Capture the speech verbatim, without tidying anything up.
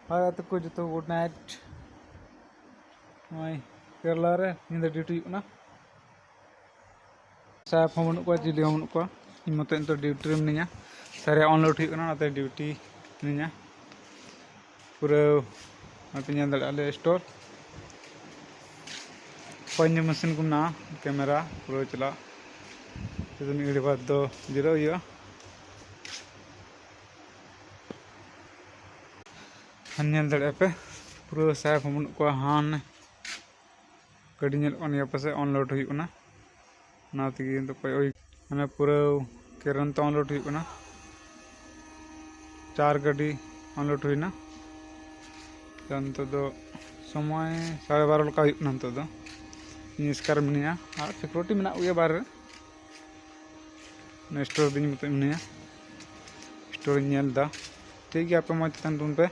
ᱦᱳᱭ ᱜᱟᱛᱮ ᱠᱚ ᱡᱚᱛᱚ good night᱾ ᱱᱚᱜᱼᱚᱭ ᱠᱮᱨᱟᱞᱟ ᱨᱮ ᱧᱤᱫᱟᱹ duty ᱦᱩᱭᱩᱜ ᱠᱟᱱᱟ᱾ ᱥᱟᱦᱮᱵᱽ ᱦᱚᱸ ᱵᱟᱹᱱᱩᱜ ᱠᱚᱣᱟ, ᱪᱤᱞᱤ ᱦᱚᱸ ᱵᱟᱹᱱᱩᱜ ᱠᱚᱣᱟ, ᱤᱧ ᱢᱚᱛᱚ ᱱᱤᱛᱚᱜ duty ᱨᱮ ᱢᱤᱱᱟᱹᱧᱟ᱾ ᱥᱟᱨᱮ unload ᱦᱩᱭᱩᱜ ᱠᱟᱱᱟ, ᱚᱱᱟᱛᱮ duty ᱢᱤᱱᱟᱹᱧᱟ᱾ ᱯᱩᱨᱟᱹ ᱚᱱᱟᱯᱮ ᱧᱮᱞ ᱫᱟᱲᱮᱭᱟᱜᱼᱟ ᱟᱞᱮ store᱾ ᱚᱠᱚᱭ ᱧᱮᱞ machine ᱠᱚ ᱢᱮᱱᱟᱜᱼᱟ, camera ᱯᱩᱨᱟᱹ ᱪᱟᱞᱟᱜ᱾ ᱢᱤᱫ ᱜᱷᱟᱹᱲᱤ ᱵᱟᱫᱽ ᱫᱚ ᱡᱤᱨᱟᱹᱜ ᱦᱩᱭᱩᱜᱼᱟ᱾ ᱦᱟᱱ ᱧᱮᱞ ᱫᱟᱲᱮᱭᱟᱜᱼᱟ ᱯᱮ, ᱯᱩᱨᱟᱹ ᱥᱟᱦᱮᱵᱽ ᱦᱚᱸ ᱵᱟᱹᱱᱩᱜ ᱠᱚᱣᱟ᱾ ᱦᱟᱱ ᱜᱟᱹᱰᱤ ᱧᱮᱞᱚᱜ ᱠᱟᱱ ᱜᱮᱭᱟ, ᱯᱟᱥᱮᱡ unload ᱦᱩᱭᱩᱜ ᱠᱟᱱᱟ, ᱚᱱᱟ ᱛᱮᱜᱮ ᱱᱤᱛᱚᱜ ᱠᱚᱭᱚᱜ ᱦᱩᱭ ᱢᱟᱱᱮ ᱯᱩᱨᱟᱹ ᱠᱮᱨᱮᱱ ᱛᱮ unload ᱦᱩᱭᱩᱜ ᱠᱟᱱᱟ᱾ ᱪᱟᱨ ᱜᱟᱹᱰᱤ unload ᱦᱩᱭᱱᱟ᱾ ᱛᱚ ᱱᱤᱛᱚᱜ ᱫᱚ ᱥᱚᱢᱚᱭ ᱥᱟᱲᱮ ᱵᱟᱨᱚ ᱞᱮᱠᱟ ᱦᱩᱭᱩᱜ ᱠᱟᱱᱟ ᱱᱤᱛᱚᱜ ᱫᱚ᱾ ᱤᱧ ᱮᱥᱠᱟᱨ ᱢᱤᱱᱟᱹᱧᱟ ᱟᱨ security ᱢᱮᱱᱟᱜ ᱠᱚᱜᱮᱭᱟ ᱵᱟᱦᱨᱮ ᱨᱮ᱾ ᱱᱚᱣᱟ store ᱨᱮ ᱤᱧ ᱢᱚᱛᱚ ᱢᱤᱱᱟᱹᱧᱟ, store ᱤᱧ ᱧᱮᱞ ᱮᱫᱟ᱾ ᱴᱷᱤᱠ ᱜᱮᱭᱟ, ᱟᱯᱮ ᱢᱚᱡᱽ ᱛᱮ ᱛᱟᱦᱮᱱ ᱛᱟᱵᱚᱱ ᱯᱮ᱾